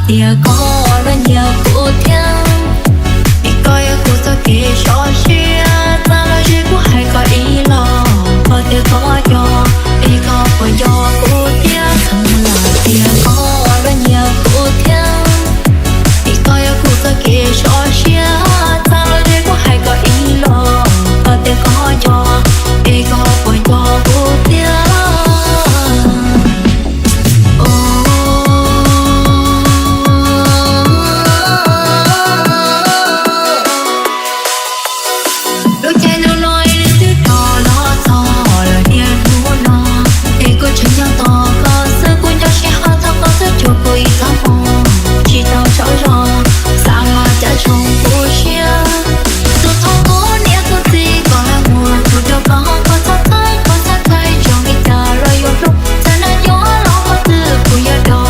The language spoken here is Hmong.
Tias koj los nyiam kuv thiab, es koj yog kuv txoj kev zoo siab, txawm los sis kuv hais koj ib los, koj tias koj yog, es koj puas yog?